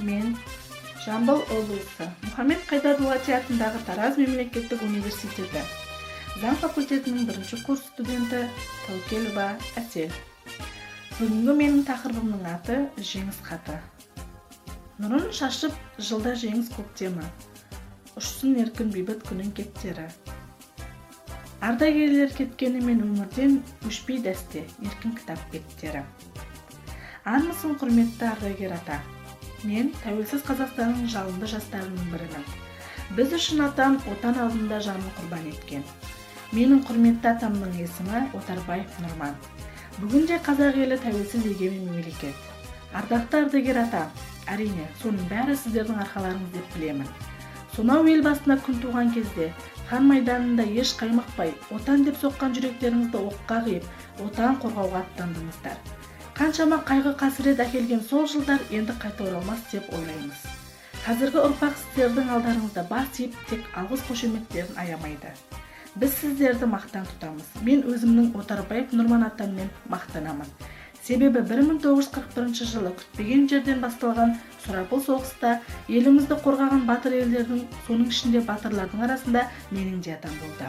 Мен Жамбыл облысы Мұхаммед Қайдар Дулати атындағы Тараз мемлекеттік университеті заң факультетінің бірінші курс студенті Тәукелова Әсел. Бүгінгі менің тақырыбымның аты «Жеңіс хаты». Нұрын шашып жылда жеңіс көктемі, ұшсын еркін бейбіт күннің кептері. Ардагерлер кеткенімен өмірден, өшпей дәсте еркін кітап беттері. Армысың, құрметті ардагер ата! Мен тәуелсіз Қазақстанның жалынды жастарының бірімін. Біз үшін атам Отан алдында жанын құрбан еткен. Менің құрметті атамның есімі Отарбаев Нұрман. Бүгінде қазақ елі тәуелсіз, егемен мемлекет. Ардақты ардагер ата, әрине, соның бәрі сіздердің арқаларыңыз деп білемін. Сонау ел басына күн туған кезде қан майданында еш қаймықпай, Отан деп соққан жүректеріңізді оққа қиып, Отан қорғауға аттандыңыздар. Қаншама қайғы қасірет әкелген сол жылдар енді қайта оралмас деп ойлаймыз. Қазіргі ұрпақ сіздердің алдарыңызда бас иіп, тек алғыс қошеметтерін аямайды. Біз сіздерді мақтан тұтамыз. Мен өзімнің Отарбаев Нұрман атаммен мақтанамын. Себебі 1941 жылы күтпеген жерден басталған сұрапыл соғыста елімізді қорғаған батыр ерлердің, соның ішінде батырлардың арасында менің де атам болды.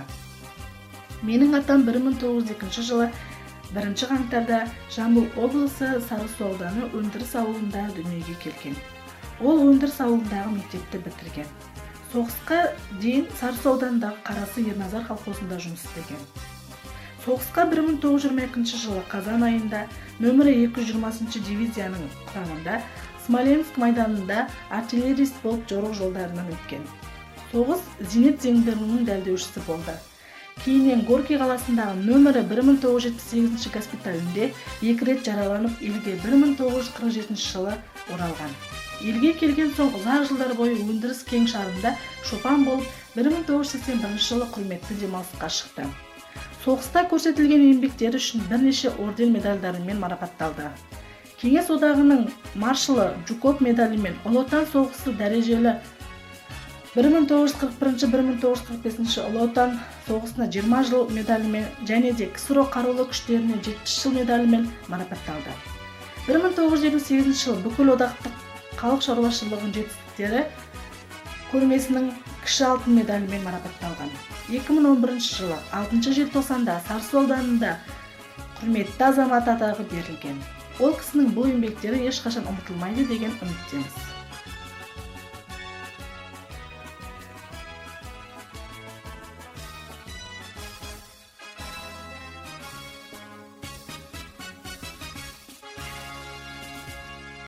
Менің атам 1902 жылы 1 қаңтарда Жамбыл облысы Сарысу ауданы Өндіріс ауылында дүниеге келген. Ол Өндіріс ауылындағы мектепті бітірген. Соғысқа дейін Сарысу ауданындағы Қарасы Ерназар колхозында жұмыс істеген. Соғысқа 1922 жылы қазан айында нөмірі 220 дивизияның құрамында Смоленск майданында артиллерист болып жорық жолдарынан өткен. Соғыс зенит зеңбірегінің дәлдеушісі болды. Кейіннен Горький қаласындағы нөмірі 1978 госпиталінде екі рет жараланып, елге 1947 жылы оралған. Елге келген соң ұзақ жылдар бойы Өндіріс кеңшарында шопан болып, 1981 жылы құрметті демалысқа шықты. Соғыста көрсетілген еңбектері үшін бірнеше орден, медальдарымен марапатталды. Кеңес Одағының маршалы Жуков медалімен, Ұлы Отан соғысы дәрежелі 1941-1945, Ұлы Отан соғысына 20 жыл медалімен және де КСРО Қарулы Күштеріне 70 жыл медалімен марапатталды. 1958 жылы Бүкіл одақтық халық шаруашылығының жетістіктері көрмесінің кіші алтын медалімен марапатталған. 2011 жылы 6 желтоқсанда Сарысу ауданында құрметті азамат атағы берілген. Ол кісінің бұл еңбектері ешқашан ұмытылмайды деген үміттеміз.